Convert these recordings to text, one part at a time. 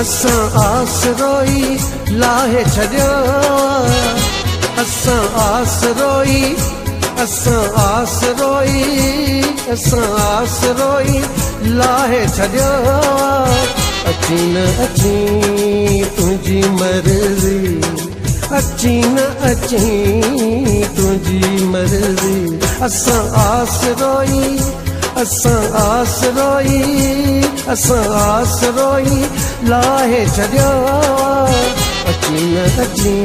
اسان آسرو ئي لاهي ڇڏيو آ. اسان آسرو ئي، اسان آسرو ئي، اسان آسرو ئي لاهي ڇڏيو آ. اچي نه اچي تنهنجي مرضي، اچي نه اچي تنهنجي مرضي. اسان آسرو ئي، اسان آسرو ئي، اسان آسرو ئي لاهي ڇڏيو آ. اچي نه اچي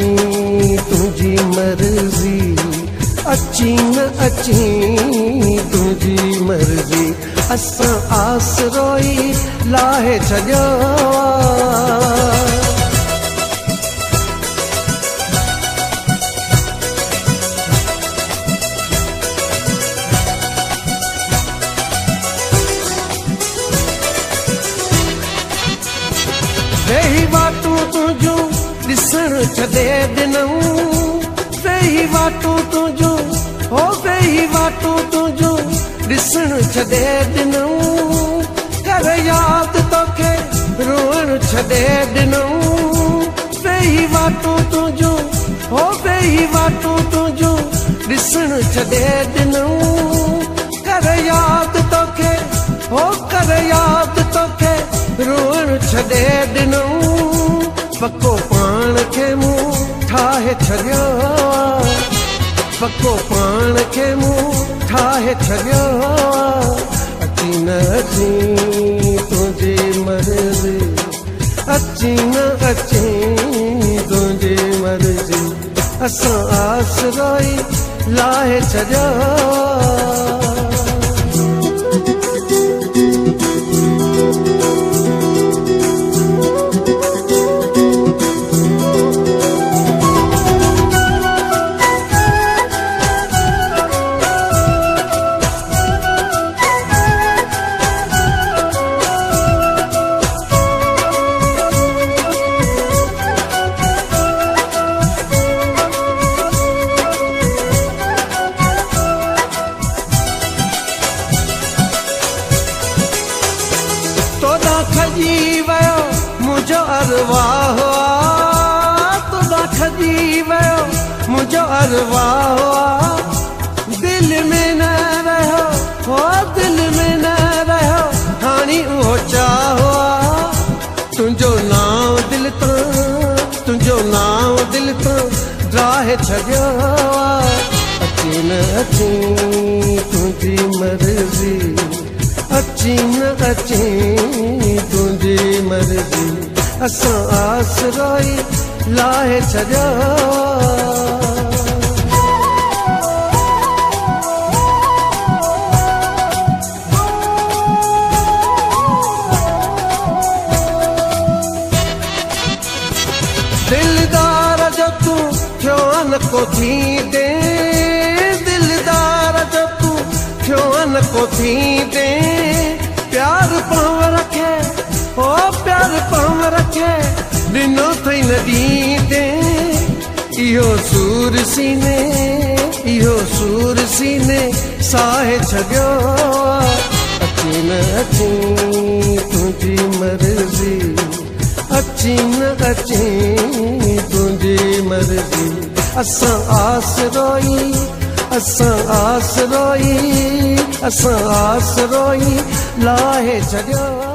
تنهنجي مرضي، اچي نه اچي تنهنجي مرضي. اسان آسرو ئي لاهي ڇڏيو آ. ويهي واٽون تنهنجون ڏسڻ ڇڏي ڏنئون، ويهي واٽون تنهنجون، هو ويهي واٽون تنهنجون ڏسڻ ڇڏي ڏنئون. ڪر ياد توکي روئڻ ڇڏي ڏنئون، ويهي واٽون تنهنجون، هو ويهي واٽون تنهنجون ڏسڻ ڇڏي ڏنئون. ڪر ياد توکي، هو ڪر ياد توکي روئڻ ڇڏي ڏنئون. پڪو پاڻ کي مون ٺاهي ڇڏيو آ، پڪو پاڻ کي مون ٺاهي ڇڏيو آ. اچي نه اچي تنهنجي مرضي، اچي نه اچي تنهنجي مرضي. اسان آسرو ئي لاهي ڇڏيو آ. توڏان کڄي ويو منهنجو ارواح آ، توڏان کڄي ويو منهنجو ارواح آ. دل ۾ نه رهيو، هو دل ۾ نه رهيو هاڻي اهو چاهه آ. تنهنجو نانءُ دل تان، تنهنجو نانءُ دل تان ڊاهي ڇڏيو آ. اچي نه اچي تنهنجي مرضي، اچي نه اچي تنهنجي مرضي. اسان آسرو ئي لاهي ڇڏيو آ. دلدار جو تون ٿيو نه ڪو ٿيندي، دلدار جو تون ٿيو نه ڪو ٿيندي. پيار پنور کي، او پيار پنور کي ڏنو اٿئي نه ڏيندي. اهو سور سيني، اهو سور سيني ساهي ڇڏيو آ. اچي نه اچي تنهنجي مرضي، اچي نه اچي تنهنجي مرضي. اسان آسرو ئي، اسان آسرو ئي، اسان آسرو ئي لاهي ڇڏيو.